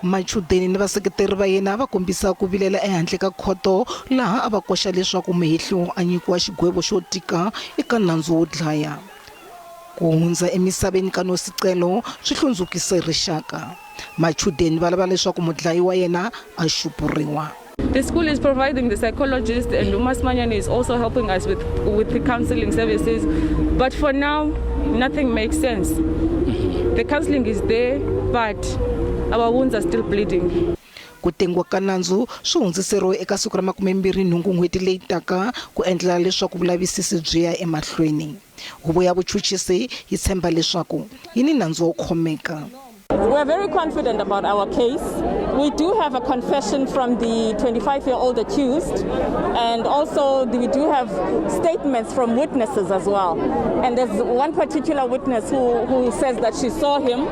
Machudeni ni vaseketeri va yena va kombisa ku vilela ehandle ka khoto laha a va koxa leswaku muhehliwa a nyikiwa xigwevo xo tika eka nandzu wo dlaya. Ku hundza emisaveni ka Nosicelo swi hlundzukise rixaka. Machudeni va lava leswaku mudlayi wa yena a xupuriwa. The school is providing the psychologist and uMasimanyane is also helping us with the counseling services. But for now, nothing makes sense. The counseling is there, but our wounds are still bleeding. Ku tengiwa ka nandzu swi hundziseriwe eka siku ra 28 n'hweti leyi taka ku endlela leswaku vulavisisi byi ya emahlweni. Huvo ya vuchuchisi yi tshemba leswaku yi ni nandzu wo khomeka. We are very confident about our case. We do have a confession from the 25-year-old accused, and also we do have statements from witnesses as well. And there's one particular witness who says that she saw him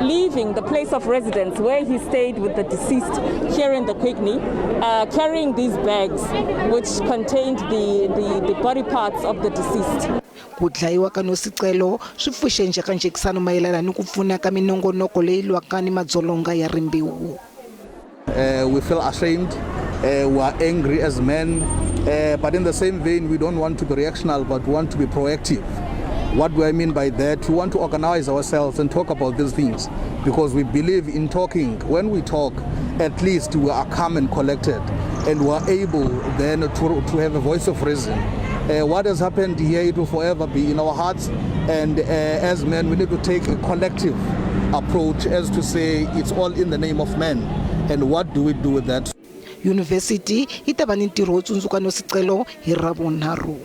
leaving the place of residence where he stayed with the deceased here in the Quigney, carrying these bags which contained the body parts of the deceased. Ku dlayiwa ka Nosicelo swi pfuxe njhekanjhekisano mayelana ni ku pfuna ka minongonoko leyi lwaka ni madzolonga ya rimbewu. We feel ashamed. We are angry as men. But in the same vein, we don't want to be reactional, but we want to be proactive. What do I mean by that? We want to organize ourselves and talk about these things because we believe in talking. When we talk, at least we are calm and collected and we are able then to have a voice of reason. What has happened here, it will forever be in our hearts. And as men, we need to take a collective approach as to say it's all in the name of men. And what do we do with that? Yunivhesiti yi ta va ni ntirho wo tsundzuka Nosicelo hi Ravunharhu.